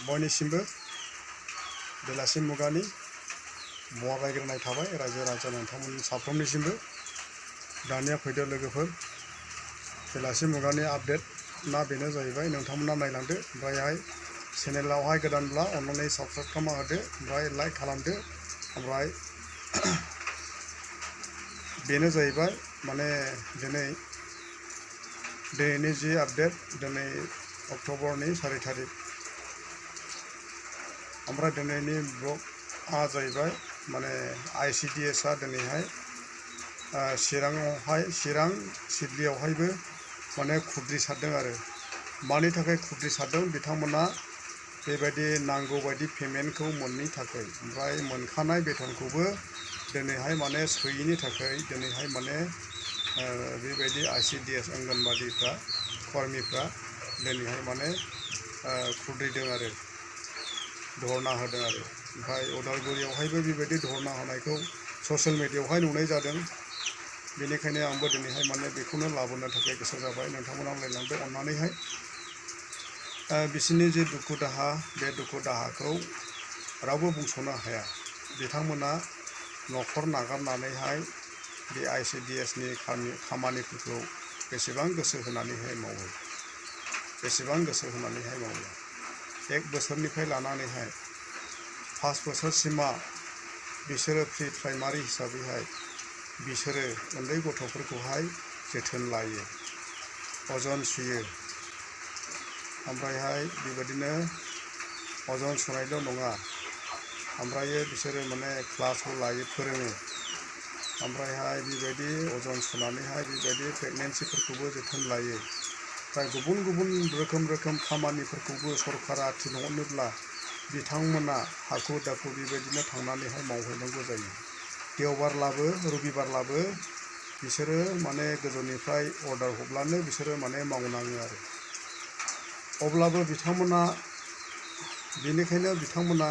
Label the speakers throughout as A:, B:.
A: बयनिसिमबो बेलासि मुगानि बरायग्रोनाय थाबाय रायजो राजा नोंथांमोननि साफ्रोमनिसिमबो। दानिया फैदो लोगोफोर, बेलासि मुगानि आपडेट ना बेनो जाहैबाय नोंथांमोना नायलांदो, ओमफ्रायहाय चेनेलावहाय गोदानब्ला अन्नानै साबस्क्राइब खालामना होदो, ओमफ्राय लाइक खालामदो। ओमफ्राय बेनो जाहैबाय माने दिनैनि जि आपडेट, दिनै अक्ट'बरनि 4 तारिख। ओमफ्राय दिनैनि ब्लगआ जाहैबाय माने ICDS आ दिनैहाय चिरां सिडलियावहायबो माने खुद्रिसारदों आरो। मानि थाखाय खुद्रिसारदों? बिथांमोना बेबायदि नांगौ बायदि पेमेन्टखौ मोनैनि थाखाय, ओमफ्राय मोनखानाय बेथनखौबो दिनैहाय माने सोयैनि थाखाय दिनैहाय माने बेबायदि ICDS अंगनबादिफ्रा कर्मिफ्रा दिनैहाय माने खुद्रिदों आरो, धरना होदों आरो। ओमफ्राय उदालगुरियावहायबो बेबायदि धरना होनायखौ ससियेल मिडियायावहाय नुनाय जादों। बेनिखायनो आंबो दिनैहाय माने बेखौनो लाबोनो थाखाय गोसो जाबाय। नोंथांमोना नायलांदो अन्नानैहाय। बिसोरनि जे दुखु दाहा, बे दुखु दाहाखौ रावबो बुंस'नो हाया। बिथांमोना न'खर नागारनानैहाय बे ICDS नि खामानिफोरखौ बेसेबां गोसो होनानैहाय मावो, बेसेबां गोसो होनानैहाय मावो। 1 बोसोरनिफ्राय लानानैहाय 5 बोसोरसिमा बिसोरो प्रि प्राइमारि हिसाबैहाय बिसोरो उन्दै गथ'फोरखौहाय जोथोन लायो, अजन सुयो। ओमफ्रायहाय बेबायदिनो अजन सुनायल' नङा, ओमफ्राय बिसोरो माने क्लासबो लायो, फोरोङो। ओमफ्रायहाय बेबायदि अजन सुनानैहाय बेबायदि प्रेगनेन्सिफोरखौबो जोथोन लायो। ओमफ्राय गुबुन रोखोम खामानिफोरखौबो सरकारा थिनहरनोब्ला बिथांमोना हाखु दाखु बेबायदिनो थांनानैहाय मावहैनांगौ जायो। देवबारलाबो रबिबारलाबो बिसोरो माने गोजौनिफ्राय अर्डार हरब्लानो बिसोरो माने मावनाङो आरो। अब्लाबो बेनिखायनो बिथांमोना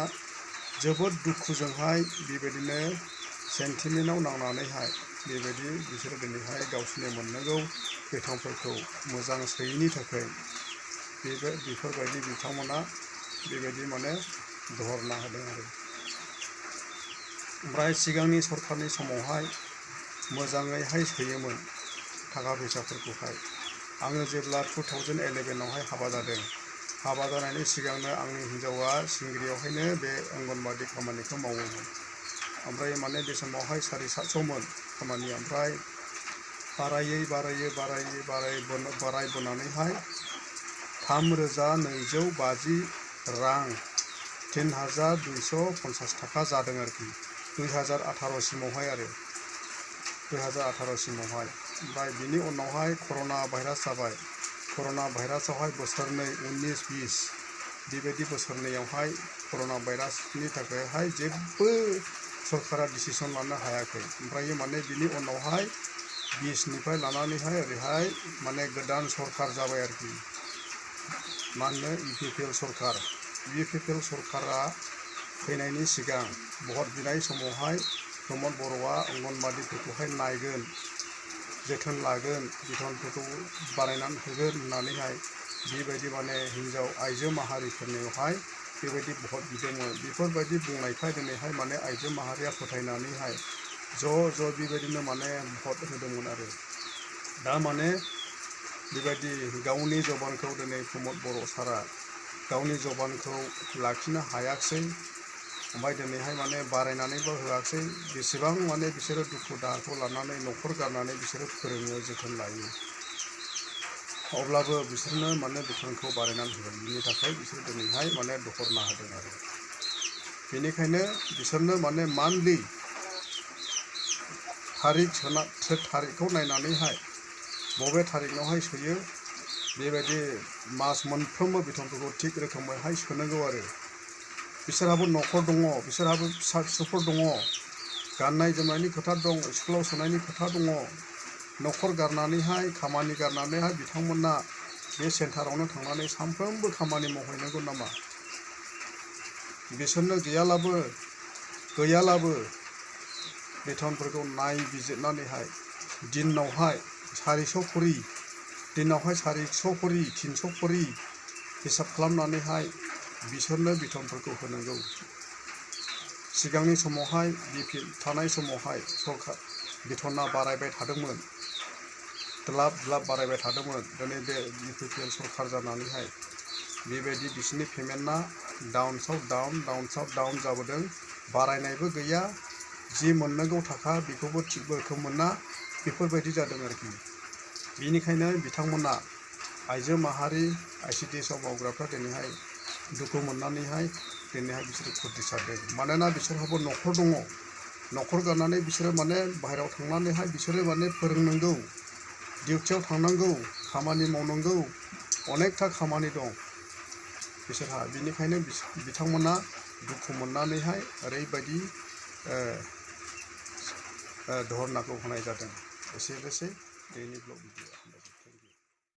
A: जोबोद दुखुजोंहाय बेबायदिनो सेन्टिमेन्टआव नांनानैहाय बेबायदि बिसोरो दिनैहाय गावसोरनि मोननांगौ बेथनफोरखौ मोजां सोयैनि थाखाय बेफोरबायदि बिथांमोना बेबायदि माने धरना होदों आरो। ओमफ्राय सिगांनि सरकारनि समावहाय मोजाङैहाय सोयोमोन थाखा फैसाफोरखौहाय। आङो जेब्ला 2011आवहाय हाबा जादों, हाबा जानायनि सिगांनो आंनि हिन्जावा सिंग्रियावहायनो बे अंगनबादि खामानिखौ मावोमोन। ओमफ्राय माने बे समावहाय 750मोन खामानिया। ओमफ्राय बारायबोनानैहाय 3250 रां 3250 थाखा जादों आरोखि 2018 सिमावहाय आरो 2018 सिमावहाय। ओमफ्राय बिनि उनावहाय कर'ना भाइरास जाबाय। कर'ना भाइरासआवहाय बोसोरनै 19-20 बेबायदि बोसोरनैयावहाय कर'ना भाइरासनि थाखायहाय जेबो सरकारा डिसिसन लानो हायाखै। ओमफ्राय माने बिनि उनावहाय 20निफ्राय लानानैहाय ओरैहाय माने गोदान सरकार जाबाय आरोखि। मा होनो UPPL सरकार। UPPL सरकारा फैनायनि सिगां भट बिनाय समावहाय प्रमद बर'आ अंगनबादिफोरखौहाय नायगोन, जोथोन लागोन, बेथनफोरखौ बारायनानै होगोन होननानैहाय बेबायदि माने आइजो माहारिफोरनियावहाय बेबायदि भट बिदोंमोन। बेफोरबायदि बुंनायखाय दिनैहाय माने आइजो माहारिया फोथायनानैहाय ज' बेबायदिनो माने भट होदोंमोन आरो। दा माने बेबायदि गावनि जबानखौ दिनै प्रमद बर' सारा गावनि जबानखौ लाखिनो हायाखिसै। ओमफ्राय दिनैहाय माने बारायनानैबो होआखिसै। बेसेबां माने बिसोरो दुखु दाहाखौ लानानै न'खर गारनानै बिसोरो फोरोङो, जोथोन लायो। अब्लाबो बिसोरनो माने बेथनखौ बारायनानै होगोन। बिनि थाखाय बिसोर दिनैहाय माने धरना होदों आरो। बेनिखायनो बिसोरनो माने मान्थलि थारिखखौ नायनानैहाय बबे थारिखनावहाय सोयो, बेबायदि मास मोनफ्रोमबो बेथनफोरखौ थिग रोखोमैहाय सोनांगौ आरो। बिसोरहाबो न'खर दङ, बिसोरहाबो फिसा फिसौफोर दङ, गाननाय जोमनायनि खोथा दं, स्कुलाव सोनायनि खोथा दङ। न'खर गारनानैहाय खामानि गारनानैहाय बिथांमोना बे सेन्टारावनो थांनानै सानफ्रोमबो खामानि मावहैनांगौ नामा? बिसोरनो गैयालाबो बेथनफोरखौ नायबिजिरनानैहाय दिनावहाय 400 खरि 300 खरि हिसाब खालामनानैहाय बिसोरनो बिथनफोरखौ होनांगौ। सिगांनि समावहाय बिपिएल थानाय समावहाय सरकार बिथना बारायबाय थादोंमोन, द्लाब द्लाब बारायबाय थादोंमोन। दिनै बे बिपिएल सरकार जानानैहाय बेबायदि बिसोरनि पेमेन्टआ डाउनसाव डाउन जाबोदों। बारायनायबो गैया, जि मोननांगौ थाखा बेखौबो थिग रोखोम मोना, बेफोरबायदि जादों आरोखि। बेनिखायनो बिथांमोना आइजो माहारि आइसिडिएसआव मावग्राफ्रा दिनैहाय दुखु मोननानैहाय दिनैहाय बिसोरो खुद्रिसारदों। मानोना बिसोरहाबो न'खर दङ, न'खर गारनानै बिसोरो माने बाहेरायाव थांनानैहाय बिसोरो माने फोरोंनांगौ, डिउटियाव थांनांगौ, खामानि मावनांगौ, अनेकथा खामानि दं बिसोरहा। बेनिखायनो बिथांमोना दुखु मोननानैहाय ओरैबायदि धरनाखौ होनाय जादों। एसेनोसै दिनैनि ब्लग भिडिअ'।